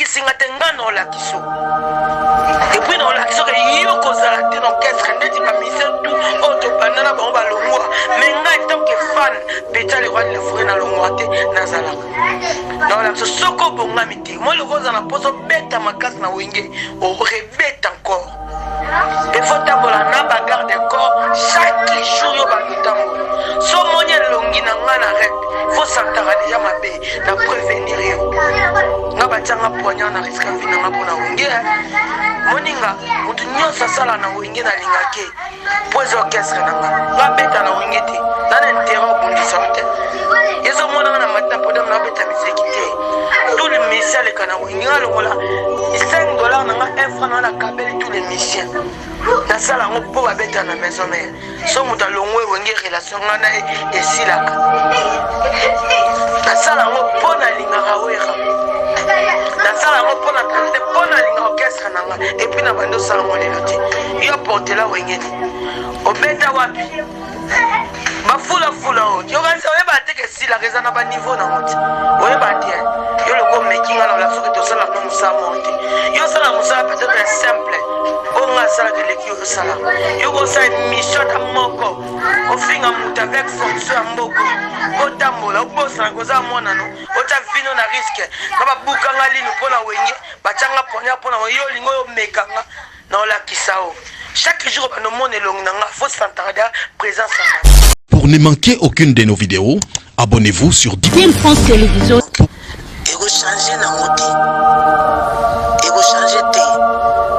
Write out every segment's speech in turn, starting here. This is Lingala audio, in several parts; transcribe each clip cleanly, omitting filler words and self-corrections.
Olakisi nga te, nga na olakisi yo. Et puis na olakisi yo ke yo kozala te na orchestre ndeti ba musiciens tout oyo tobanda na bango balongwa. Mais nga en tant que fan, Pecha le roi de la forêt na longwa te, nazalaka. Na olakisi yo soki obongami te. Moi loko ozala na posa obeta makasi na Wenge, o rebeta encore. Il faut tambola na ba garde corps chaque jour yo bando tambola. So moni elongi na nga na rep, faut santaka deja mabe na prévenir yo. Nga batianga poignard na risque vie na nga pona Wenge. Moninga mutu nyonso asala na Wenge na lingake. Po eza orchestre na nga. Nga beta na Wenge te. Na na intérêt obundisa yo te. Ezo mona nga na matin podium na beta miziki te. Tout le musicien aleka na Wenge nga longola 5 dollars na nga 1 franc na nga na kabeli tous les musiciens. Nasala yango po babeta na maison mère. So moto alongwe Wenge relation nga na ye esilaka. Nasala yango po nalingaka Wera. Nasala yango po na te po nalinga orchestre na nga. Et puis na bandi osala yango lelo te. Yo portela Wenge nini? Obeta wapi? Bafulafula oyo yokanisa oyeba te ke esilaka eza na baniveau nango te oyeba te yo loko omeki nga na olakisa soki tosala no mosala moko te yo osala mosala peut-être ya simple oyo nga asalaka eleki yo osala yo kosala émission ata moko ofinga moto avec fonction ya mboko otambola obosana koza mwana no otya vino na risque na babukanga linu mpo na Wenge batyanga poignard mpo na Wenge yo olingi oyo omekanga na olakisa o chaque jour bando mona elongi na nga faut santaka présence na Pour ne manquer aucune de nos vidéos, abonnez-vous sur Team France Télévision. Ekochange nango te, ekochange te.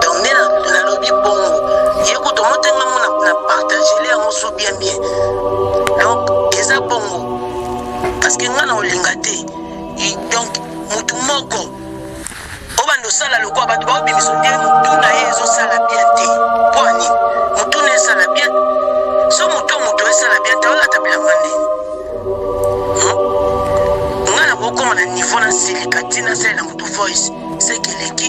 Donc nde nalobi bongo ye kutu omotenga mo na partagele yango so bien bien. Donc eza bongo parce que nga na olinga te. Donc mutu moko obanda osala lokola bato baobimisa nde motu na ye ezosala bien te. Mpo ani motu na esala bien so motu moto esala bien te olata bilamba ndeni nga na kokoma na niveau na silika ntina asalela motu voice seke eleki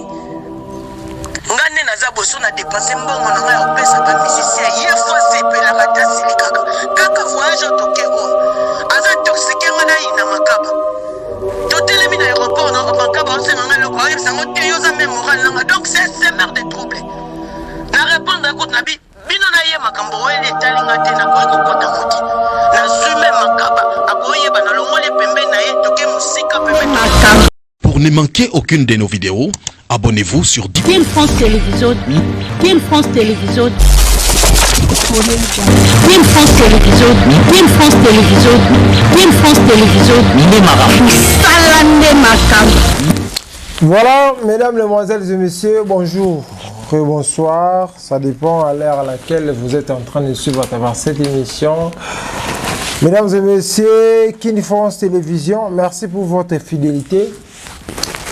nga nde naza boso na depense mbongo na ngai ya kopesa bamusicien ye fo asepelaka te asilikaka kaka voyage oyo toke oyo aza toxike nga nayina makaba totelemi na aéroport na makaba osenga ngai eloko ayebisa yango te yo oza meme moral nanga. Donc c'est semeur de trouble. Na répondre kutu na bi bino na ye makambo oyeli etali nga te, nakoki kokota ngo te. Nazwi me makaba akoyeba nalongoli pembeni na ye toke mosika pembeni. Pour ne manquer aucune de nos vidéos, abonnez-vous sur Team France Télévision, Team France Télévision, Team France Télévision, Team France Télévision, Team France Télévision, Salande Makambo. Voilà, mesdames, mesdemoiselles et messieurs, bonjour et bonsoir. Ça dépend à l'heure à laquelle vous êtes en train de suivre à travers cette émission. Mesdames et messieurs, Kin France Télévision, merci pour votre fidélité.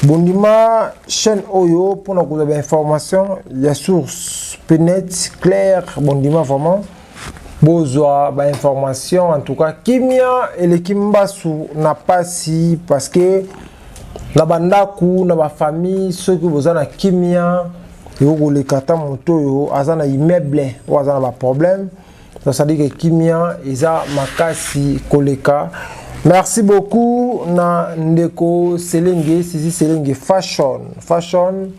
Bondima, chaîne Oyo, pour nous avoir information, il y a source net, claire, Bondima vraiment. Bozwa ba information, en tout cas, kimia eleki mbasu na pasi parce que na bandaku na ba famille soki boza na kimia ekokoleka ata moto oyo aza na immeuble oyo aza na ba problème. Donc ça dit que kimia eza makasi koleka. Merci beaucoup na ndeko Selenge, Sisi Selenge Fashion. Fashion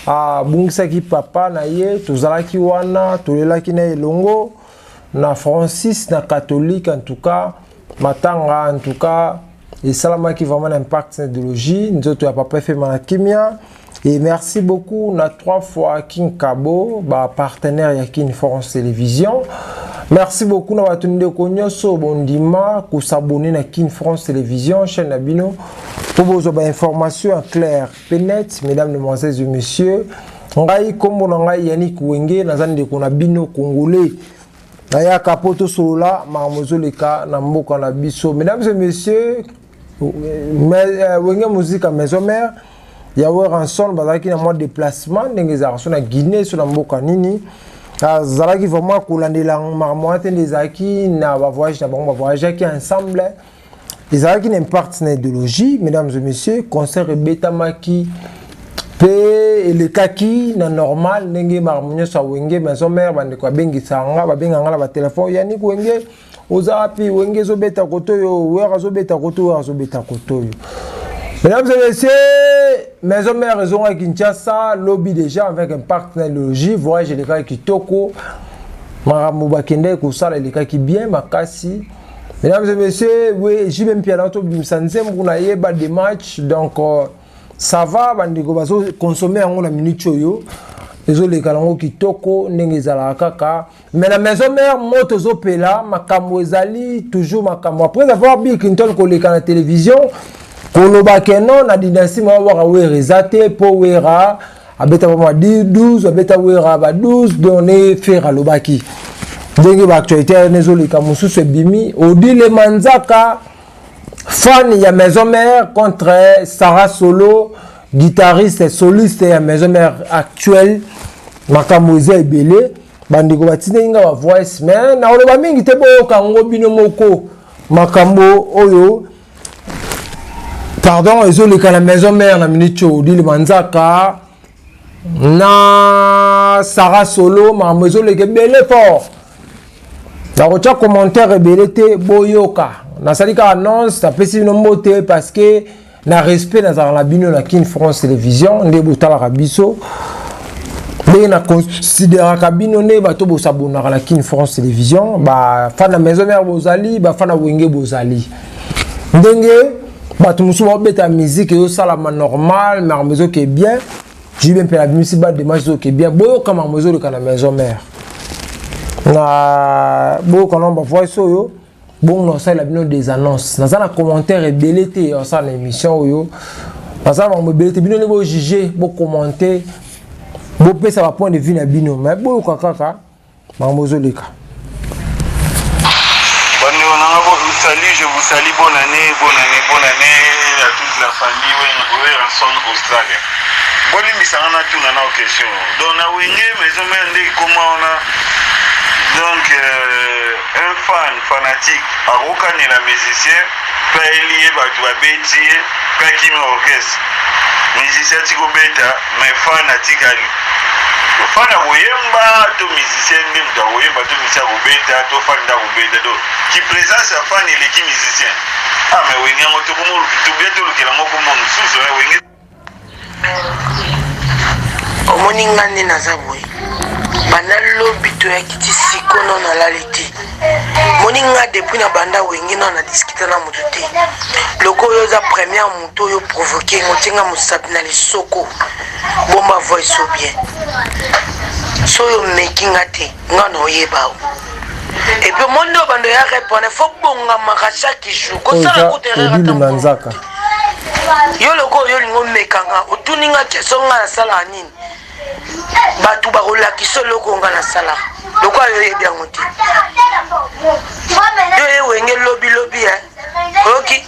abungisaki papa na ye, tozalaki wana, tolelaki na elongo na Francis na catholique. En tout cas matanga en tout cas esalamaki vraiment na impact na idéologie nzoto ya papa efema na kimia. Et merci beaucoup na trois fois King Kabo, ba partenaire ya Kin France Télévision. Merci beaucoup na bato ndeko nyonso bondima ko s'abonner na Kin France Télévision, chaîne na bino po bozwa ba information en clair pe net. Mesdames, mesdemoiselles et messieurs, ngai kombo na ngai Yannick Wenge, naza ndeko na bino congolais. Nayaka po tosolola makambo ezoleka na mboka na biso. Mesdames et messieurs, Wenge Musica Maison Mère ya Werrason bazalaki na mwa déplacement ndenge ezalaka so na Guinée so na mboka nini, azalaki vraiment kolandela makambo wana te nde ezalaki na bavoyage na bango, bavoyageaki ensemble, ezalaki na impact na idéologie. Mesdames et messieurs, concert ebetamaki mpe elekaki na normal ndenge makambo nyonso ya Wenge Maison Mère. Bandeko babengisaka nga, babengaka nga na batelefone: "Yannick Wenge, oza wapi? Wenge ezobeta koto oyo, Wera azobeta koto oyo, azobeta koto oyo." Mesdames et messieurs, Maison Mère ezonga Kinshasa, lobi déjà avec impact na idéologie, voyage elekaki kitoko, makambo bakendaki kosala elekaki bien makasi. Mesdames et messieurs, oui, JB Mpiana tobimisa nzembo na yeba des matchs, donc ça va, bandeko bazo consommer yango na minute oyo, ezoleka nango kitoko ndenge ezalaka kaka. Mais na Maison Mère, moto ezopela, makambo ezali toujours makambo. Après avoir Bill Clinton koleka na télévision, koloba ke non, na dynastie moko bwaka Wera eza te, mpo Wera abeta ba 12, abeta Wera ba 12, donc ne Ferre alobaki ndenge baactualité wana ezoleka. Mosusu ebimi, Odile Manzaka, fan ya Maison Mère, contre Sarah Solo, guitariste soliste ya Maison Mère actuelle. Makambo eza ebele, bandeko batindaki nga bavoice, mais nakoloba mingi te, boyoka yango bino moko. Makambo oyo, pardon, ezoleka na Maison Mère na minute oyo, Odile Manzaka na Sarah Solo, makambo ezoleka ebele fort. Nakotia commentaire ebele te, boyoka. Nasali kaka annonce, napesi bino mbote parce que na respect nazalaka na bino na Kin France Télévision, nde botalaka biso, ndenge na considéraka bino, nde bato bosabonaka na Kin France Télévision. Bafan na Maison Mère bozali, bafan na Wenge bozali, ndenge bato mosusu baobeta musique ezosalama normal, makambo ezoke bien. JB mpe nabimisi badémarche, ezoke bien. Boyoka makambo ezoleka na Maison Mère, na boyoka na bavoice oyo. Bongo naosalela bino des annonces, naza na commentaire ebele te, osala na émission oyo naza na makambo ebele te. Bino nde bojuge, bocommenter, bopesa bapoint de vue na bino, mais boyoka kaka makambo ezoleka. Bandeko nanga, salut, je vous salue, bonne année, bonne année, bonne année à toute la famille Werrason Australia. Bolimbisanga na tuna na question. Donc na Wenge Maison Mère nde ekoma wana, donc un fan fanatique akokanela musicien mpe ayeli ye bato babeti ye mpe akimi orchestre, musicien ati kobeta, mais fan atikali. Fan akoyemba to musicien nde moto akoyemba to musicien akobeta to fan nde akobeta? Donc ki présence ya fan eleki musicien? Ah, mais Wenge yango tobia, tolukela yango kombo mosusu, Wenge. Omoni nga nde naza boye, banda lobi toyaki ti sikono, nalali te. Moni nga, depuis na banda Wenge, no na discuter na moto te. Loko oyo oza première moto oyo provoquer ngo, tienga mosapi na lisoko. Bomba voice o bien, so oyo omeki nga te, nga na oyeba o. Et puis omoni nde obando ya répondre, faut bongamaka chaque jour kosala kuta erreur. Ata Manzaka. Yo loko oyo olingi omekanga, otuni nga question, nga nasalaka nini? Bato bakolakisa eloko nga nasalaka. Lokola yo oyebi yango te, yo ye Wenge lobilobi, oyoki?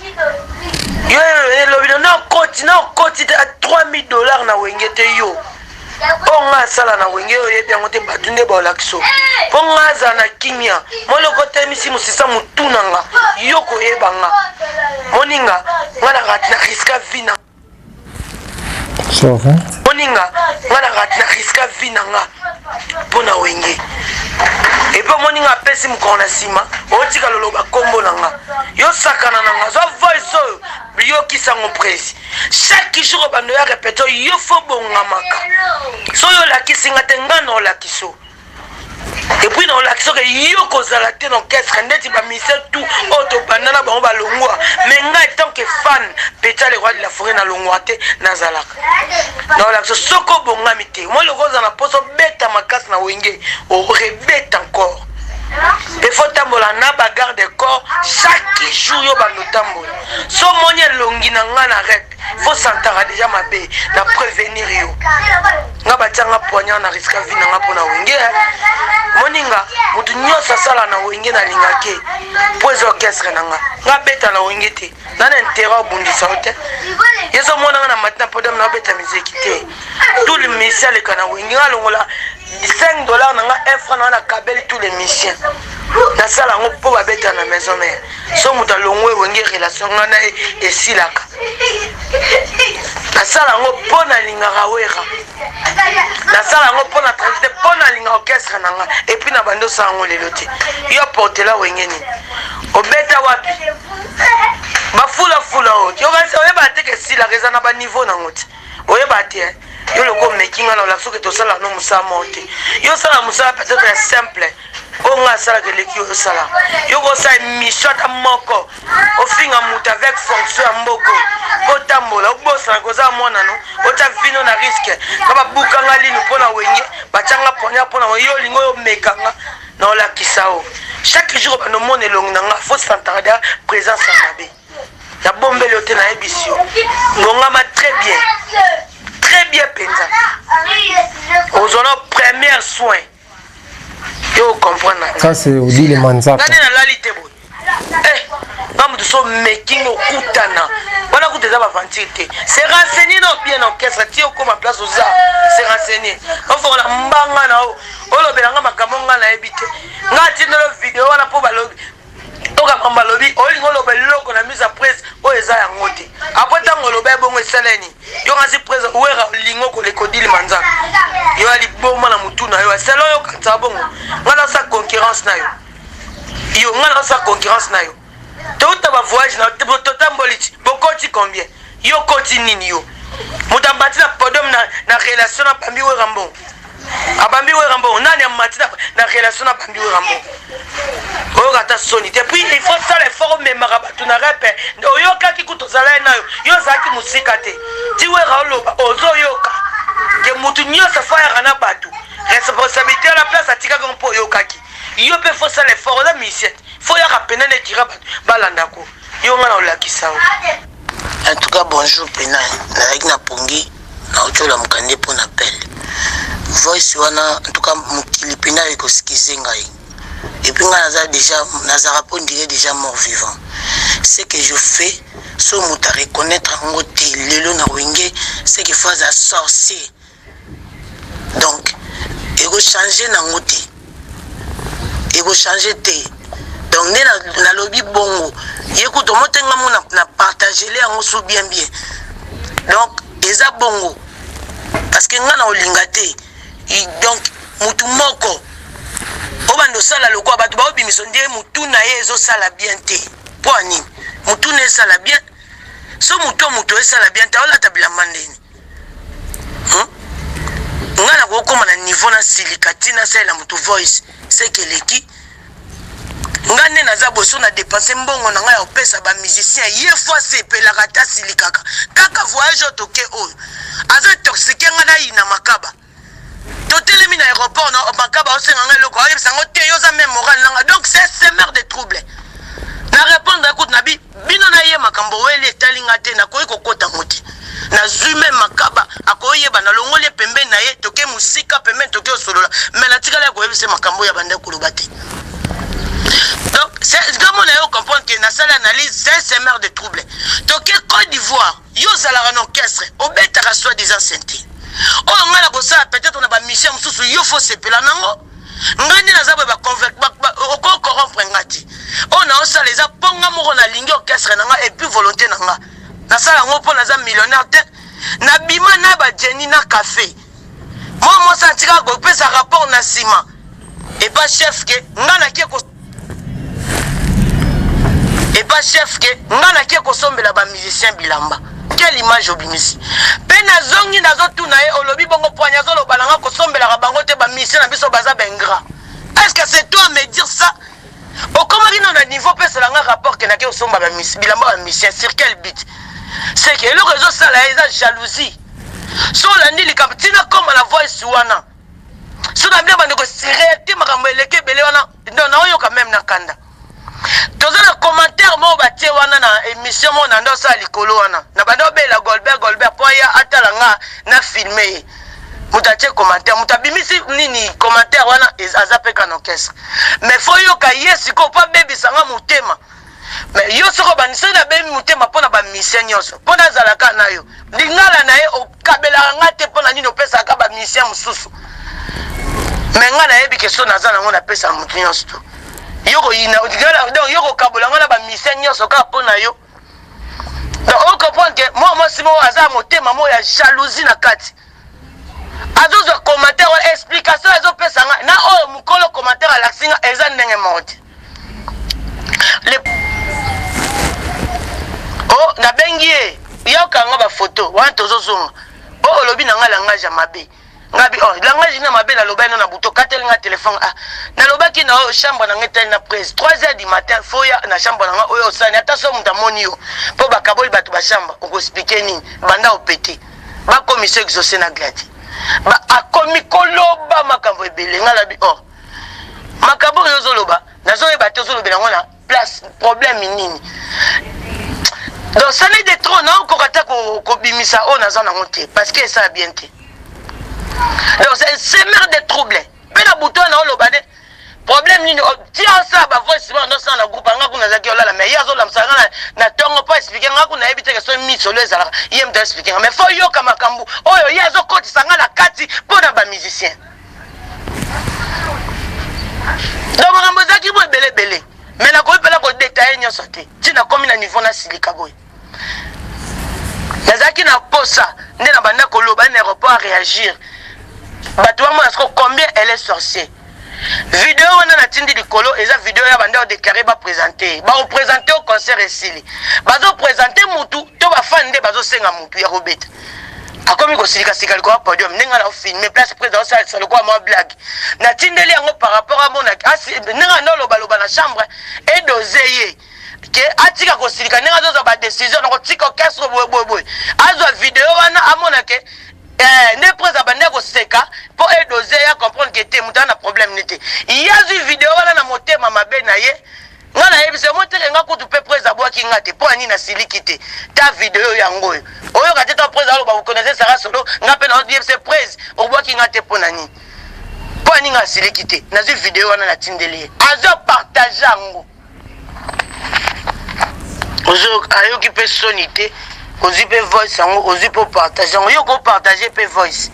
Yo ye lobi na okoti, na okoti te 3000 $ na Wenge te. Yo mpo nga asala na Wenge, oyo oyebi yango te. Bato nde baolakisa mpo nga azala na kimia. Moloko otemisi mosisa motu na nga, yo koyeba nga moninga nga na risquer vie na moninga nga na risquer vie na nga mpo na Wenge. Et puis omoninga apesi mokolo na nsima, otika loloba nkombo na nga, yosakana na nga. Zwa voice oyo, yokisango prési. Chaque jour obando ya répéter, yo faut bongamaka. So oyo olakisi nga te, nga na olakiso. Et puis na olakisa oke yo kozala te na orchestre ndeti bamusicien tout oyo tobanda na bango balongwa. Mais ngai tant que fan Petia le roi de la forêt, nalongwa te, nazalaka na olakisa. Soki obongami te, moi loko ozala na mposa obeta makasi na Wenge, orebeta encore. Il faut tambola na bagarde corps chaque jour. Yo bando tambola, so omoni elongi na nga na rep, faut santaka déjà mabe. Na prévenir yo, nga batianga poignard, na risquer vie na nga mpo na Wenge. Moninga, motu nyonso asala na Wenge, nalingake mpo eza orchestre na nga. Nga beta na Wenge te, na na intérêt obundisa yo te. Ye so omonanga na matin podium na obeta miziki te. Tout le musicien aleka na Wenge, nga alongola 5 $ na nga, 1 franc na nga, na kabeli tous les musiciens. Nasala yango mpo babeta na Maison Mère. So moto alongwe Wenge, relation nga na ye esilaka. Nasala yango mpo nalingaka Wera, nasala yango mpo na transit, mpo nalinga orchestre na nga. Et puis na bandi osala yango lelo te. Yo portela Wenge nini? Obeta wapi? Bafulafula oyo yokanisi oyeba te ke esilaka eza na baniveau nango te oyeba te eh. Yo loko omeki nga na olakisa oke tosala no mosala moko te. Yo osala mosala peut-être ya simple oyo nga asalaka eleki oyo osala. Yo kosala émission ata moko ofinga moto avec fonction ya mboko otambola obosana koza mwana no otya vino na risque nga babukanga linu mpo na wenge batyanga poignard mpo na wenge yo olingi oyo omekanga na olakisa o chaque jour obanda omona elongi na nga fo santaka présence ya mabe na bombeli yo te nayebisi yo bongama très bien très bien mpenza ozwa na première soin yo comprendre. Ça, c'est Odile Manzaka. Nani nalali te boye eh nga moto so making okutana wana kuta eza baventure te. Se renseigner no bien orchestre ti okoma place oza se renseigner ofongola mbanga na yo olobela nga makambo nga nayebi te. Nga atindelo video wana mpo balobi oka makambo balobi olingi oloba eloko na mise ya presse oyo eza yango te. Apres ntango oloba ebongo esaleni yo ngasi presse wera olingi okoleka Odile Manzaka yo ya liboma na motu na yo selon yo kanisa bongo nga nasa concurrence na yo yo nga nasa concurrence na yo touta ba voyage na totamboli ti bokoti combien yo koti nini yo moto abati na podium na relation na bambi wera mbongo abambi wera mbongo nani amati na relation na bambi wera mbongo oyoka ata soni te. Puis il faut sala effort omemaka bato na repe oyokaki kutu ozalaki nayo yo ozalaki mosika te ti wera oloba ozoyoka ke mutu nyonso fo ayaka na bato responsabilité na place atikaki mpo oyokaki yo mpe fo sala effort oza musicien fo oyaka pene na ekira bato balandako yo nga na olakisa yo. En tout cas, bonjour pena nazalaki na pongi nauti olamuka nde mpo na appel voice wana. En tout cas, mokili mpena ekosikize ngai. Et puis ngai naza déjà nazalaka mpo ndire déjà mort vivant. Ce que je fais, so moto areconnaître yango te lelo na wenge, ce que faut aza sorcier. Donc ekochange nango te, ekochange te. Donc nde nalobi bongo ye kutu omotenga mo na partagele yango so bien bien. Donc eza bongo parce que nga na olinga te. Donc mutu moko obanda osala lokola bato baobimisa nde mutu na ye ezosala bien te. Mpo ya nini mutu na esala bien? So mutu moto esala bien te aolata bilamba ndeni? Ngai nakokóma na niveau nasilika ntina nasalela motu voice seke eleki ngai nde naza boso na dépense mbongo na ngai ya kopesa bamusicien ye fo asepelaka ata asilikaka kaka voyage oyo toke oyo azo intoxique ngai nayina makaba totelemi na aéroport na makaba osenga ngai eloko ayebisa yango te yo oza même moral nanga. Donc c'est semeur de trouble. Na répondre écoute na bi bino na ye makambo oyeli etali nga te, nakoki kokota ngo te. Nazwi même makaba akoyeba nalongoli ye pembeni na ye toke mosika pembeni toke osolola mais natikali ya koyebisa makambo oyo abandaki koloba te. Donc ngambo na ye ocomprendre ke nasali analyse, c'est un semeur de trouble. Toke Côte d'Ivoire, yo ozalaka na orchestre obetaka soi disant synthé oyo ngai na kosala peut-être na bamission mosusu yo fo sepela nango. Ngai nde naza boye oko corrompre nga te. Oyo naosala eza mpo nga moko nalingi orchestre na nga et puis volonté na nga nasala yango mpo naza millionnaire te. Nabima na bajeni na café mwa mwasi atikaka kopesa rapport na nsima epa chef ke nga nakie epa chef ke nga nakie kosombela bamusicien bilamba. Quelle image obimisi? Mpe nazongi nazotuna ye olobi bongo poigne azoloba na nga kosombelaka bango te bamusicien na biso baza baingrat. Est ce que c'est toi me dire ça? Okomaki no na niveau opesela nga rapport ke nake kosomba bilamba bamusicien sur quel but? C'est que eloko ezosala ye eza jalousie. So olandi likambo ntina koma na voice wana so na bino bandeko réalité makambo eleki ebele wana naoyoka meme na kanda. Toza na commentaire moko batie wana na émission moko na ndo osala likolo wana na banda obela Golbert Golbert mpo aya atala nga na filme ye. Moto atie commentaire, moto abimisi nini commentaire wana aza mpe kana orchestre mais fo yoka ye sikoyo mpo abebisa nga motema. Mais yo soko obandi soki nabebi motema mpo na bamusicien nyonso mpo nazalaka na yo lingala na ye okabelaka nga te mpo na nini opesaka bamusicien mosusu me nga nayebi ke so naza nango napesa motu nyonso to yo koyina donc yo kokabola nga na bamusicien nyonso kaka mpo na yo. Donc ocomprendre ke mwa mwasi moko aza motema moko ya jalousie na kati azozwa commentaire wana explication azopesa nga na oyo mokolo commentaire alakisi nga eza ndenge moko te. O nabengi ye yoka nga ba photo wana tozozonga o olobi na nga langage ya mabe nga bi oh langage na mabe nalobaki no na butu okateli nga telefone ah nalobaki na oyo chambre na nga etali na prise 3 heures du matin fo ya na chambre na nga oyo osani ata so moto amoni yo mpo bakaboli bato ba chambre okoexplike nini banda opete bakomisa exauce na gladi ba akomi koloba makambo ebele nga labi oh makambo oyo ozoloba nazoyeba te ozolobela yango na place problème nini donc ça n'est de trop naokoka ata kobimisa oyo naza nango te parce que esala bien te. Donc c'est un semeur de trouble mpe na butu wana oloba nde problème nini oh, ti asala bavoice wana ndosala na groupe anga kuna azalaki olala mais ye azolamisa nga na ntongo mpo explike nga kuna ayebi teke soki misolo ezalaka ye moto aexplike nga mais fo yoka makambo oyo ye azokotisa nga na kati mpo na bamusicien. Donc makambo ezalaki bo ebele ebele mais nakoki mpena kodetaye nyonso te ti nakomi na niveau nasilika boye. Nazalaki na posa nde na banda koloba na aéroport a réagir bato bamona siko combien elle est sorcier. Video wana natindi likolo eza video ya banda odeklare bapresente baopresente o concert esili bazopresente mutu to bafani nde bazosenga mutu ya kobeta akomi kosilikasika likolo ya podium ndenge na ofilme place président osalisa lokola mwa blague natindeli yango par rapport amona ndenge anda olobaloba na chambre edose ye ke atika kosilika ndenge azozwa badecision na kotika orchestre boye boye boye azwa video wana amona ke eh, nde pres abandi koseka mpo edose ya comprendre ke te moto aza na problème ne te ye azwi video wana na motema mabe na ye. Nga nayebisa yo moteke nga kutu pe prez abwaki nga te po ya nini nasiliki te ta video yango oyo oyoka te ta prez aloba vous connaissez Sarah Solo nga pe na yebisa prez obwaki nga te po na nini po ya nini nga asiliki te nazwi video wana natindeli ye azo partage yango ozo ayoki pe soni te ozwi pe voice yango ozwi pe opartage yango yo kopartage pe voice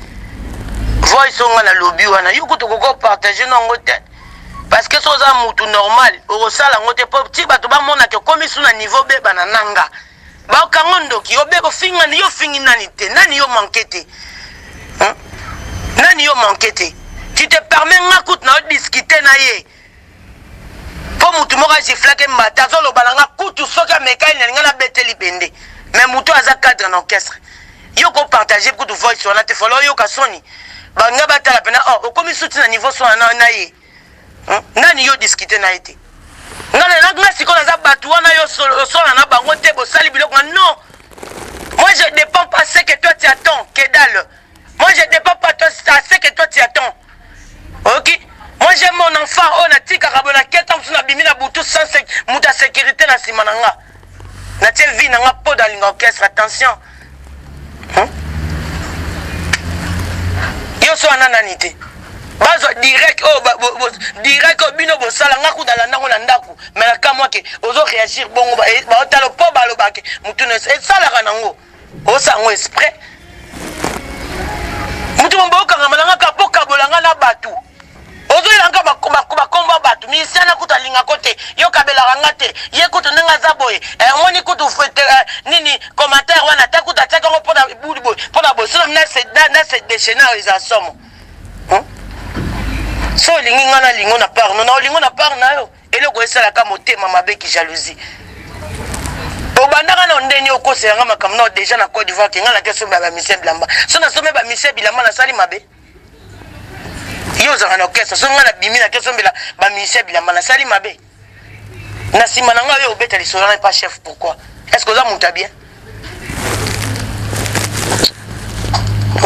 voice oyo nga nalobi wana yo kutu okoki opartage no yango te. Parce que soki oza mutu normal okosala yango te po ti bato bamona ke okomi su na niveau bebana nanga bakango ndoki obe kofinga yo ofingi nani te nani yo manque te hein? Nani yo manque te tu te permets nga kutu na discuter na ye po mutu moko agiflaki mbata azoloba na nga kutu soki amekani na linga nabete libende mais mutu aza cadre na orchestre yo ko partager kutu voice wana te fala oyoka soni banga batala pena oh okomi suti na niveau sona na, na ye hmm? Nani yo discuter na ye te nga na nga sikoyo naza bato wana yo osona na bango te bosali biloko nga non moi je dépends pas ce que toi tu attends que dalle moi je dépends pas toi à ce que toi tu attends ok moi j'ai mon enfant oyo natikaka boye naketa mosusu nabimi na butu sans moto ya sécurité na nsima na nga natie vie na nga mpo nalinga orchestre attention hmm? Yo so wana nani te bazwa direct oyo oh, direct oyo bino bosala nga kuta landa ngo na ndako me nakamwa ke ozo réagir bongo baotala mpo balobake motu na esalaka nango osala yango esprit motu momba okangama na nga kaka mpo kabola nga na bato ozoyela nga bakombo ya bato musicien na kutu alingako te yo kabelaka nga te ye kutu ndenge aza boye eh, omoni kutu eh, nini commentaire wana ata kutu atiaki yango mpona buli boye mpona boye sono na se déchaîner eza somo hmm? So olingi nga nalingo na part no na olingo na part na yo eloko esalaka motema mabe ki jalousie obandaka na ndeni okosela nga makambo nao deja na Côte d'Ivoire ke nga nake somba ba musicien bilamba so nasombe ba musicien bilamba nasali mabe yo ozalaka na orchestre so nga nabimi nake sombela ba musicien bilamba nasali mabe na nsima na ngai oyo obeta lisolo na pa chef pourquoi est ce que oza moto ya bien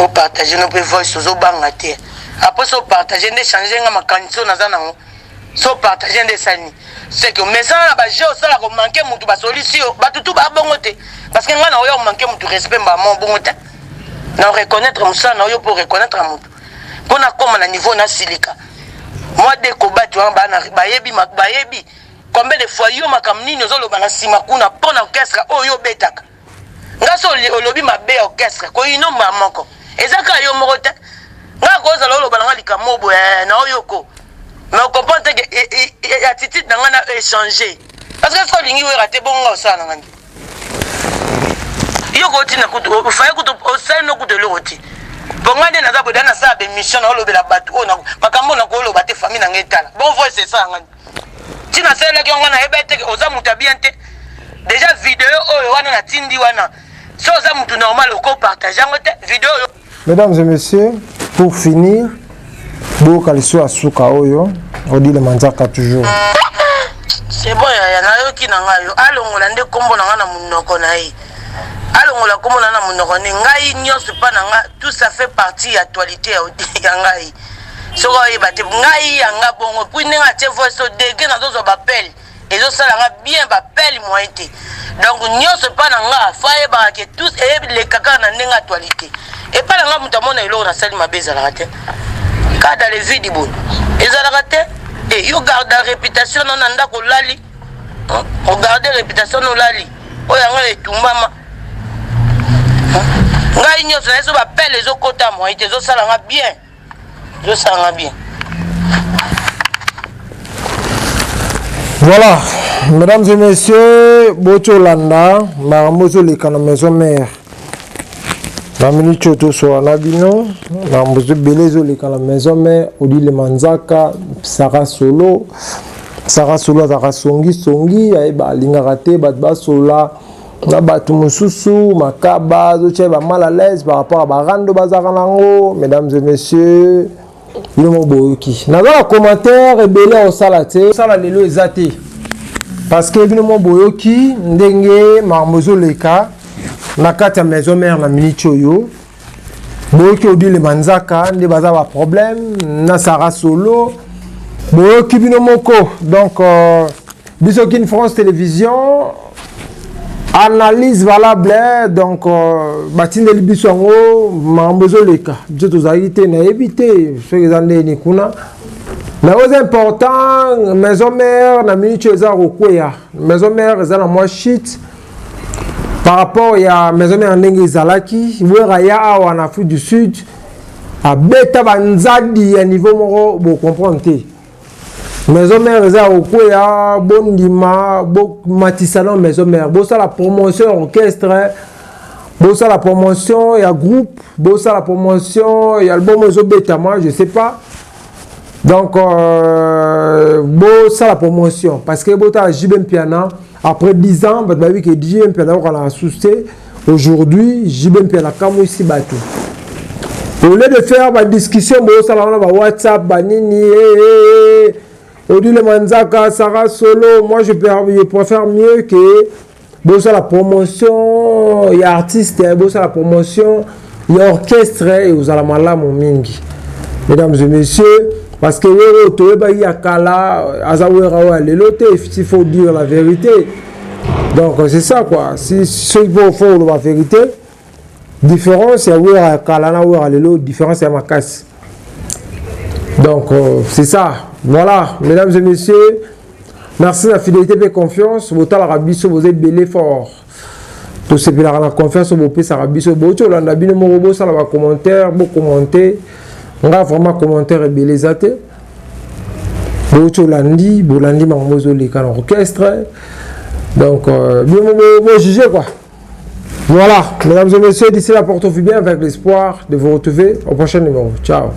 opartage no mpe voice ozobanga te apres so opartage nde change nga makanisi oyo naza nango so partage nde esali c'est que mesana na ba jeu osala ko manquer mutu basolisi yo bato tu babongo te parce que ngai na oya omanke mutu respect mbamo bongo te na reconnaître mosala na oyo mpo reconnaître mutu mpo nakóma na niveau nasilika mwa de kobati wana bana bayebi bayebi combien de fois yo makambo nini ozoloba na nsima kuna mpo na orchestre oyo obetaka nga so olobi mabe ya orchestre koyino mbala moko eza kaka yo moko te nga kozala oloba na nga likambo boye eh, na oyoko mais ocomprendre te ke eh, eh, attitude na nga na échanger parce que soki olingi wera te bongo nga osala na nga nini yo kotina kutu ofaye kutu osali no kutu eloko te po nga nde naza boye da nasala baémission na olobela bato oyo makambo na koloba te famille na nga etala bon voice esala nga ntina asalelaki yango nayeba te oza moto ya bien te. Deja video oyo wana natindi wana, so oza mutu normal oko partage yango te video oyo. Mesdames et messieurs, pour finir, boyoka lisusu ya suka oyo Odile Manzaka toujours. C'est bon yaya, nayoki na ngai yo. Alongola nde kombo na ngai na monoko na ye. Alongola kombo na ngai na monoko ne ngai nyonso pa na ngai, tout ça fait partie ya actualité ya ya ngai. Soki oyeba te ngai ya nga bongo, puis ndenge atie voice o degre nazozwa bapele. Ezosala nga bien ba pelle moyen te. Donc nyonso epa na nga faut ayebaka ke tous eleka kaka na ndenge actualité. Epa na nga moto amona eloko nasali mabe ezalaka te. Kada le vide boye ezalaka te. E yo garda réputation na na ndako olali, ogarde réputation na olali oyo yango etumbama. Ngai nyonso na yeso ba pelle ezokota moyen te, ezosala nga bien. Ezosala nga bien. Voilà, mesdames et messieurs, botolanda makambo ezoleka na maison mère. Na minute oyo tosola na bino, makambo ebele ezoleka na maison mère, Odile Manzaka, Sarah Solo. Sarah Solo azalaka songi songi, ayeba alingaka te bato basola na bato mosusu, makaba azotia ba mal à l'aise par rapport à barando bazalaka nango. Mesdames et messieurs, bino moko boyoki, naza na commentaire ebele ya kosala te, osala lelo eza te, parce que bino moko boyoki ndenge makambo ezoleka na kati ya maison mère na minute oyo. Boyoki Odile Manzaka nde baza ba problème na Sarah Solo, boyoki bino moko. Donc biso Kin France Télévision, analyse valable. Donc batindeli biso yango, makambo ezoleka, biso tozalaki te, nayebi te soki eza ndeni kuna. Mais oyo eza important, maison mère na minute oyo eza kokweya. Maison mère eza na mwa shit par rapport ya maison mère ndenge ezalaki. Wera ya awa na Afrique du Sud abeta banzadi ya niveau moko, bocomprendre te. Maison mère eza ya kokweya, bondima bomatisa na maison mère, bosala promotion ya orchestre, bosala promotion ya groupe, bosala promotion ya album ezobetama, je sais pas. Donc bosala promotion, parce que botala JB Mpiana après 10 ans, bato bayebi ke JB Mpiana okala na susu te. Aujourd'hui JB Mpiana kamwisi bato. Au lieu de faire badiscussion bosala wana ba WhatsApp banini, hey, hey, Odile Manzaka, Sarah Solo, moi je préfère mieux que bosala promotion ya artiste, bosala promotion ya orchestre, ozala malamu mingi, mesdames et messieurs, parce que wero toyebaki ya kala aza wera oyo ya lelo te, il faut dire la vérité. Donc c'est ça quoi, si soki mpo faut oloba vérité, différence ya wera ya kala na wera lelo, différence ya makasi. Donc c'est ça, voilà, mesdames et messieurs, merci na fidélité mpe confiance botalaka biso, boza ebele fort, tosepelaka na confiance oyo bopesaka biso. Bouti olanda bino moko, bosala bacommentaire, bocommente. Nga vraiment commentaire ebele eza te. Bouti olandi, bolandi makambo ezoleka na orchestre. Donc bino bojuge quoi. Voilà, mesdames et messieurs, d'ici là, portez-vous bien avec l'espoir de vous retrouver au prochain numéro. Ciao.